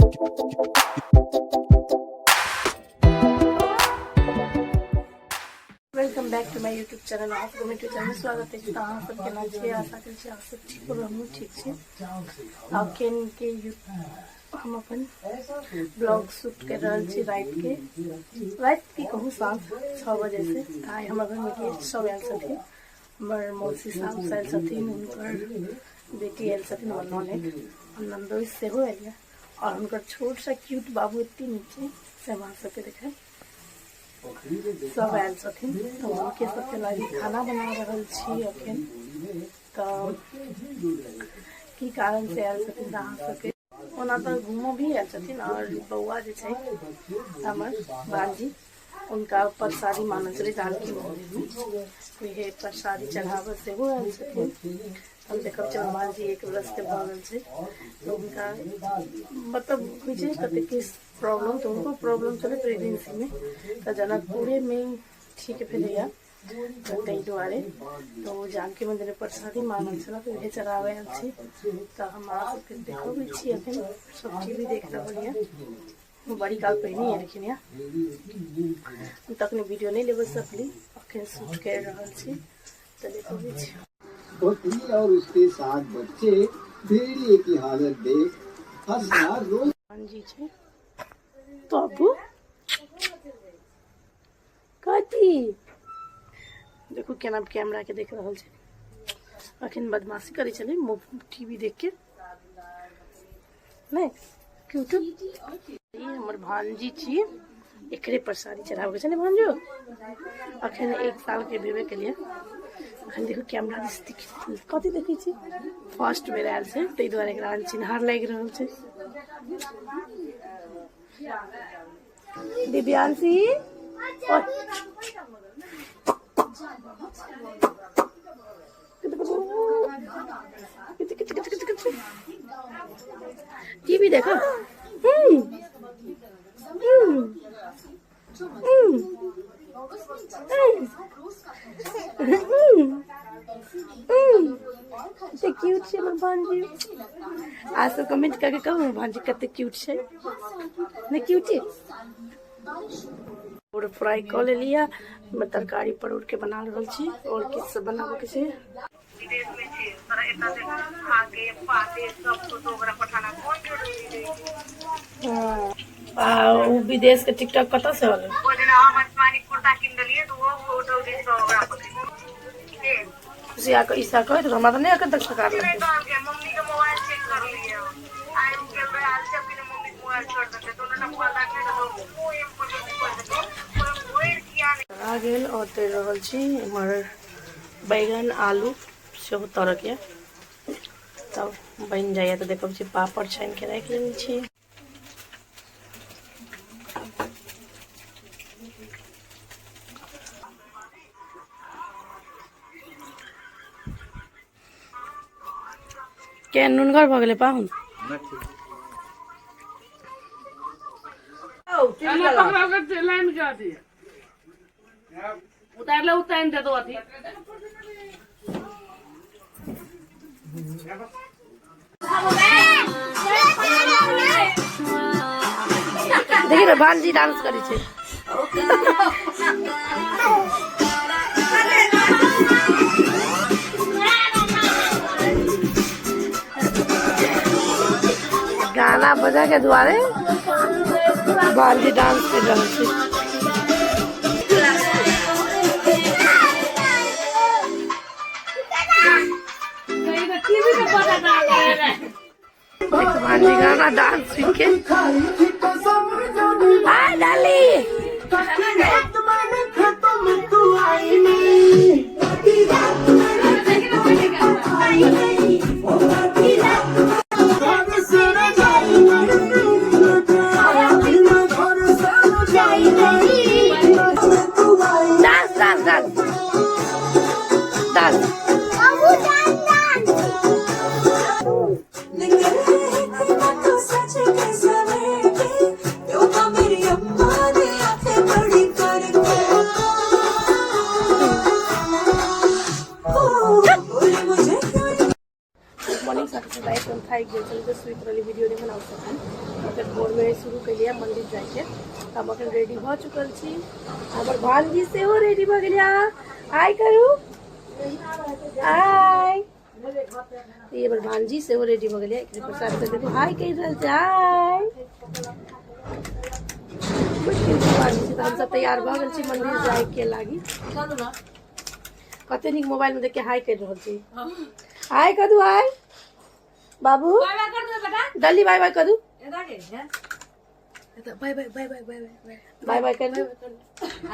Welcome back to my YouTube channel. अहाँ सबके YouTube channel स्वागत अछि। तऽ अहाँ सब केना छी? आशा करै छी अहाँ सब ठीक होब, हमहूँ ठीक छी। अखन के हम अपन ब्लॉग शूट कर रहल छी रातिके, राति की कहूँ, साँझ 6 बजे से। तऽ आइ हमर घरमे गेस्ट सब आयल छथिन। हमर मौसी साउस आयल छथिन, हुनकर बेटी आयल छथिन, हमर ननैद आओर ननदोइ सेहो आयल यऽ, आओर हुनकर छोट सा क्यूट बाबू एते नीक छै से हम अहाँ सबके देखायब। सब आयल छथिन तऽ हुनके सबके लागी खाना बना रहल छी अखन। तऽ की कारण से आयल छथिन तऽ अहाँ सबके ओना तऽ घूमो भी आयल छथिन। आओर बौआ जे छै हमर भांजी, हुनका प्रसादी मानल छलै जानकी मन्दिरमे, उहे प्रसादी चढ़ाबऽ सेहो आयल छथिन। हम देखब छै भांजी 1 बरसके भऽ गेल छै तऽ हुनका मतलब होइ छै कतेक किछु प्रॉब्लम, तऽ हुनको प्रॉब्लम छलै प्रेगनेंसीमे, तऽ जनकपुरेमे ठीक भेलैए। तऽ ताहि दुआरे तऽ ओ जानकी मन्दिरमे प्रसादी मांगल छलै तऽ उहे चढ़ाबै आयल छी। तऽ हम अहाँ सबके देखबै छी। अखन सब टी वी देख रहल यऽ। बड़ी काल पहिने एलखिन यऽ, तखने वीडियो नहि लेबे सकली। अखन शूट कर रहल छी तऽ देखबै छी। बकरी और उसके 7 बच्चे भेड़िए की हालत देख हंसना रो जी छै बाबू कथी देखू केना कैमरा के देख रहल छै। अखन बदमाशी करै छलै टीवी देख के। नहि क्यूट ई हमर भांजी छी, एकरे प्रसादी चढ़ाबै छै ने भांजो। अखन 1 साल के भेबे के लिए। अखन देखू कैमरा दिस देख कथी देखै छी। फर्स्ट बेर आयल छै ताहि दुआरे एकरा अनचिन्हार लागि रहल छै। दिव्यांशी टीवी देखो। कते क्यूट छै हमर भांजी। आ सब कमेंट करके कहू हमर भांजी कते क्यूट छै। नहि क्यूट छै? और फ्राई कऽ लेलियै, तरकारी परोड़ के बना रहल छी और किछु सब बनाबऽ के छै। आ ओ विदेश के टिकटॉक कतऽ से होलै? खुशिया के ईसा कहैत रहे, हमरा तऽ नहि एखन तक सकार लगै। आ गेल और तरि रहल छी। इम्हर बैगन आलू सेहो तरक यऽ, तब बनि जाइए तऽ देखब छी। पापड़ छानि के राखि लेने छी। के नुनगर भऽ गेलै पाहुन। उतार ले, उतार दे दो अथी। देखी ने भांजी डांस करै छै। गाना बजा के दुआरे भांजी डांस कर रहल छै। भांजी गाना डांस सीख के आ डाली। Dance dance dance dance. Morning साथी। राति हम थाकि गेल छली तऽ सुति रहली, वीडियो नहि बना सकली। फेर भोर वएह शुरू केलियै मन्दिर जाइके। तऽ हम अखन रेडी भऽ चुकल छी, हमर भानजी सेहो रेडी भऽ गेलियै। हाय करू, हाय। ई हमर भानजी सेहो रेडी भऽ गेलियै। एकरे प्रसाद से देखू हाय कहि रहल छै, हाय। भानजी तऽ हमसब तैयार भऽ गेल छी मन्दिर जाइके लागी। कते नीक मोबाइल में देख के हाय कर रहल छी। हाय कदू, हाय बाबू, डली बाय बाय कदू, bye bye bye bye bye bye bye bye कर दू,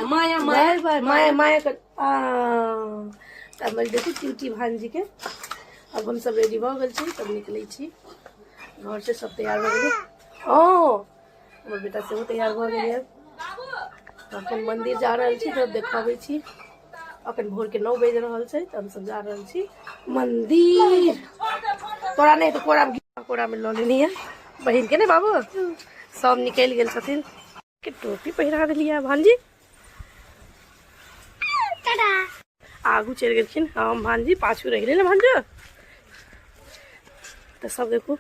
माया बाय बाय माया माया कर। आ तब देखू क्यूटी भांजी के। अब हम सब रेडी भऽ गेल छी, तब निकलै छी घर से। सब तैयार भऽ गेलै। हँ, हमर बेटा सेहो तैयार भऽ गेलै। अखन मंदिर जा रहल छी, तब देखाबै छी। अखन भोर के 9 बजि रहल छै, तऽ हमसब जा रहल छी मंदिर। तोरा नहि तऽ कोरा कोरा में लऽ लेनी है बहिन के ने बाबू। सब निकलि गेल छथिन के टोपी पहिरा देलियै भांजी, आगू चलि गेलखिन, हम भांजी पाछू रहि गेलै ने भांजो। तऽ सब देखू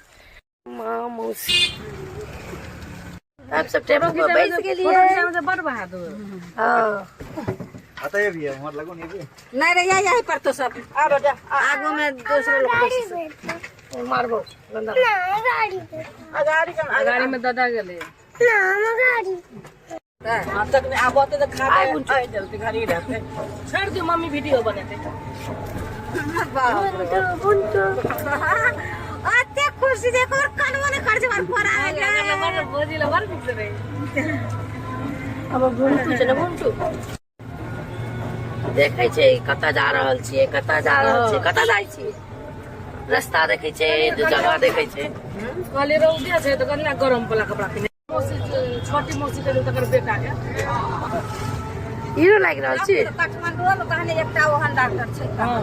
माँ मौसी अब सब टेबल पर बैस गेलियै। बड़ बहादुर। हाँ आता ये भी है हमार लगो नहीं भी नहीं रे, यही पर तो सब आगू में दूसरे लोग बैसे। मारबो गंदा। गाड़ी में दादा गेले हाँ तक नहीं आब तो खा आइ जल्दी घर ही रहते, छोड़ दियो, मम्मी वीडियो बनेते। अते खुशी देखो और कनवो ने खर्च मार पर आवे बड़ भोजी ला बड़ नीक रहे। अब घुमटू छै ने, घुमटू देखै छै कतऽ जा रहल छियै, कतऽ जा रहल छियै, कतऽ जाइ छियै, रास्ता देखै छै, जगह देखै छै। कहलियै रौदे छै तऽ कनिया गरम वाला कपड़ा पिन्हे। मौसी, छोटी मौसी के तकर बेटा के हीरो लागि रहल छी। काठमांडू में कहने एकटा ओहन डॉक्टर छै। हाँ।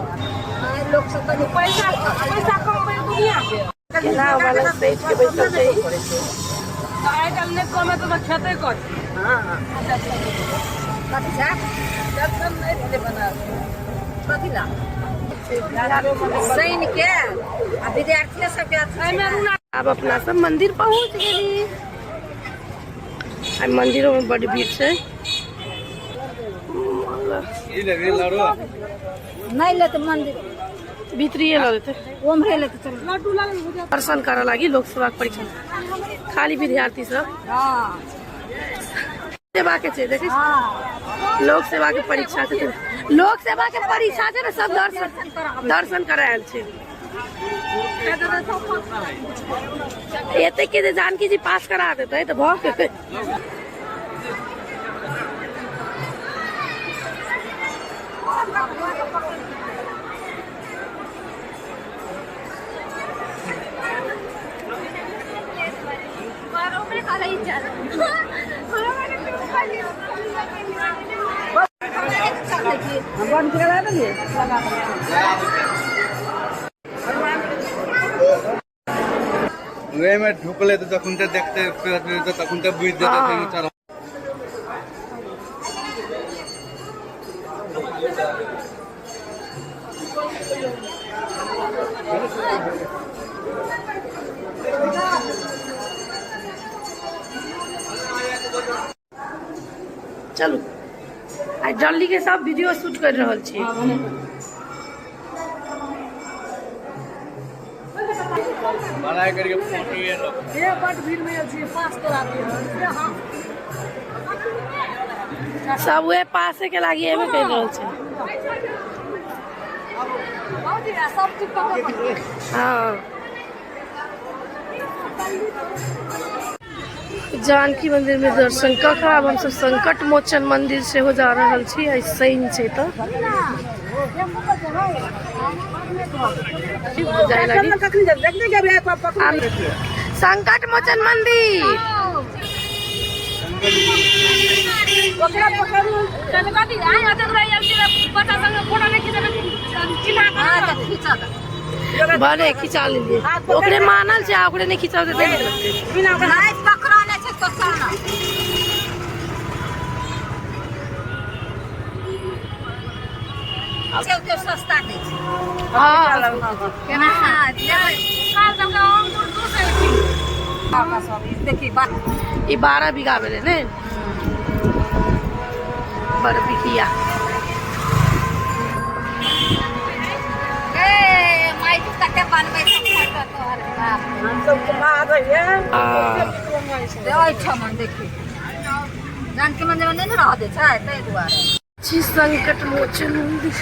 लोक सब कनि पैसा पैसा कमबै दुनिया के केना वाला सैठ के बैसल छै। तऽ आइ काल्हि नहि कमेतै तऽ खेतै कथी? कथी छै? दर्शन नहि भेलै बनल। कथी ला शनि के आ विद्यार्थी सबके अथी छै एहिमे ने। आब अपना सब मंदिर पहुंच गेली। आ मंदिरो में बड भीड़ छै। नहि लेते मंदिर भीतरिए लऽ लेतै। ओम्हरे लेते चल। दर्शन करऽ लागी लोकसभा के परीक्षा, खाली विद्यार्थी सब। हाँ सेवा के छै, देखै छी? लोक सेवा के परीक्षा छै, लोक सेवा के परीक्षा छै ने, सब दर्शन दर्शन करऽ आयल छै। एते के जे जानकी जी पास करा देतै तऽ भऽ गेलै। वे में ढुकले तो तखन ते देखते तो तखन ते बुझ जेते। हाँ। चलू, आइ जल्दी के सब वीडियो शूट कर रहल छी। बनाय करके फोटो ये लो। हे बड भीड़ में आयल छी, पास करा दिअ। हाँ। सब उहे पासे के लागी एबे कर रहल छै। बाबूजी आ सब चीज पकड़। हाँ, जानकी मंदिर में दर्शन कऽ कऽ आब हमसब संकट मोचन मंदिर सेहो जा रहल छी। आइ शनि छै तऽ जाय लागी संकट मोचन मंदिर। ओकरा पकड़ू कनि कथी आइ अतक रहि आयल छी बच्चा संगे फोटो नहि खिचेबै चिन्हा। हाँ तऽ खींचत। बने खिंचा लेलियै, ओकरे मानल छै आ ओकरे नहि खिंचाउ तऽ नहि लगतै। नहि पकड़ने छै तो चल ना। छै ओते सस्ता दै छै। हाँ केना? हाँ, लेबै। काल सबके अंगूर 200 किलो। देखी बा ई 12 बीघा भेलै ने, बड़ बिघिया। ए माई कते बनबै छै फोटो तोहर बाप। दे ओहिठाम देखी, जानकी मंदिर में नहि ने रह दै छै ताहि दुआरे। छी संकट मोचन मंदिर।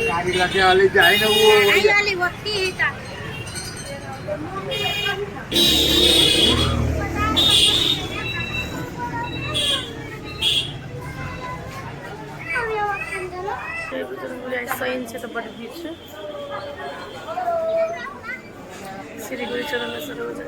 गाड़ी लगे वाली जाए ना वो। शनि छै तऽ बड भीड़ छै। श्री गुरु चरण सरोज।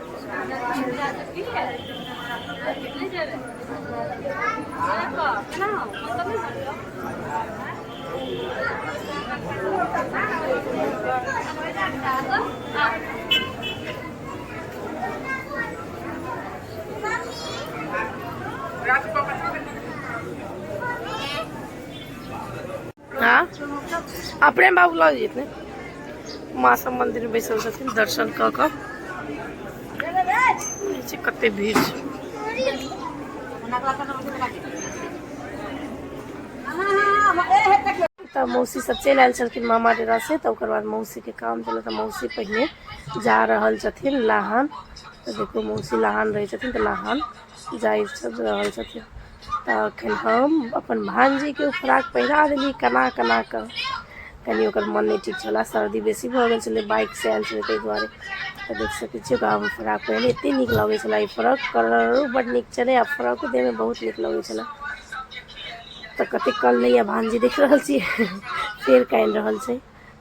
हाँ, अपने बाबू लऽ जेतै। माँ सब मंदिर में बैसल छथिन दर्शन कऽ कऽ। छै कते भीड़ छै। तऽ मौसी सब चलि आयल छलखिन मामा डेरा से। तऽ ओकर बाद मौसीके काम छलै, तऽ मौसी पहिने जा रहल छथिन लाहन। तऽ देखू मौसी लाहन रहै छथिन, तऽ लाहन जाइ रहल छथिन। तऽ एखन हम अपन भांजीके ओ फ्रॉक पहिरा देली केना केना कऽ। कनि ओकर मन नहि ठीक छलै, सर्दी बेसी भऽ गेल छलै, बाइकसँ आयल छलै ताहि दुआरे। तऽ देख सकै छियै ओकरा हम फ्रॉक पहिरली, एतेक नीक लगै छलै ई फ्रॉक। कलरो बड्ड नीक छलै आ फ्रॉको देहमे बहुत नीक लगै छलै। तऽ कतेक कल यऽ भांजी, देख रहल छियै, फेर कानि रहल छै।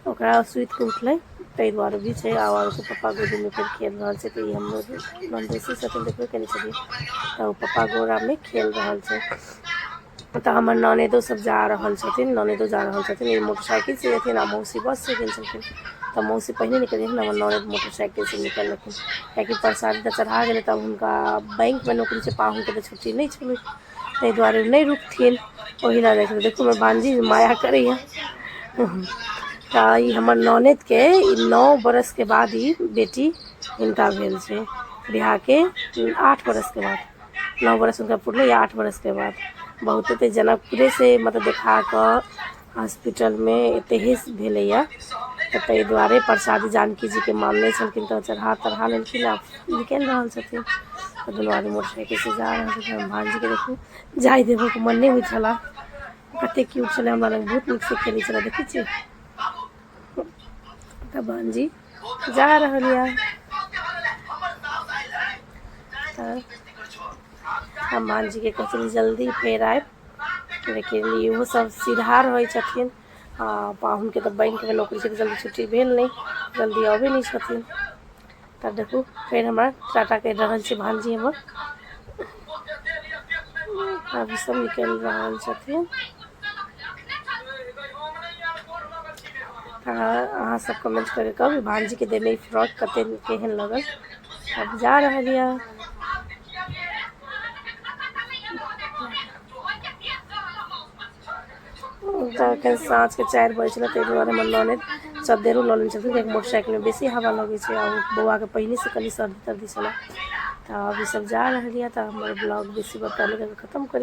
ओकरा सुति कऽ उठलै ताहि दुआरे भी छै। आ ओकर पप्पा गोदीमे फेर खेल रहल छै। तऽ ई हमर ननदोसी छथिन, देखबे केने छलियै। तऽ ओ पप्पा गोरामे खेल रहल छै। तऽ हमर ननैदो सब जा रहल छथिन, ननैदो जा रहल छथिन। ई मोटरसाइकिल से जेथिन आ मौसी बस से गेल छलखिन। तऽ मौसी पहिने निकलखिन, हमर ननैद मोटरसाइकिल से निकललखिन, कियाकि प्रसादी तऽ चढ़ा गेलै। तब हुनका बैंकमे नौकरी छै, पाहुनके तऽ छुट्टी नहि छलै, ताहि दुआरे नहि रुकथिन, ओहि लए जाइ छथिन। देखू हमर भांजी माया करैया। तऽ ई हमर ननैदके ई 9 बरसके बाद ई बेटी हिनका भेल छै, बियाहके 8 बरसके बाद। 9 बरस हुनका पुरलै या 8 बरसके बाद। बहुत एते जनकपुरे से मतलब देखा कऽ हॉस्पिटलमे एतेहे भेलैया। तऽ ताहि दुआरे प्रसादी जानकी जीके मानने छलखिन, तऽ चढ़ा तढ़ा लेलखिन आ निकलि रहल छथिन। तऽ दुनू आदमी मोटरसाइकिल से जा रहल छथिन। हम भांजीके देखू, जाय देबोके मन नहि होइ छलै। कते क्यूट छलै, हमरा लग बहुत नीकसँ खेलै छलै, देखै छियै। तऽ भांजी जा रहल यऽ। तऽ हम भांजीके कहै छलियै जल्दी फेर आयब, लेकिन इहो सब सीधा रहै छथिन आ पाहुनके तऽ बैंकमे नौकरी छै, तऽ जल्दी छुट्टी भेल नहि, जल्दी अबै नहि छथिन। तब देखू फेर हमरा टाटा करि रहल छै भांजी हमर। अभी सब निकलि रहल छथिन। तऽ अहाँ सब कमेंट करके कहब भांजीके देहमे ई फ्रॉक कते केहन लगल। अब जा रहल यऽ। तऽ एखन साँझके 4 बजे छलै, ताहि दुआरे हमर ननैद चद्दरो लऽ लेने छलखिन, कियाकि मोटरसाइकिलमे बेसी हवा लगै छै आ बौआके पहिनेसँ कनि सर्दी तर्दी छलै। तऽ अभी सब जा रहल यऽ। तऽ हमर ब्लॉग बेसी बड़का नहि, खतम करी।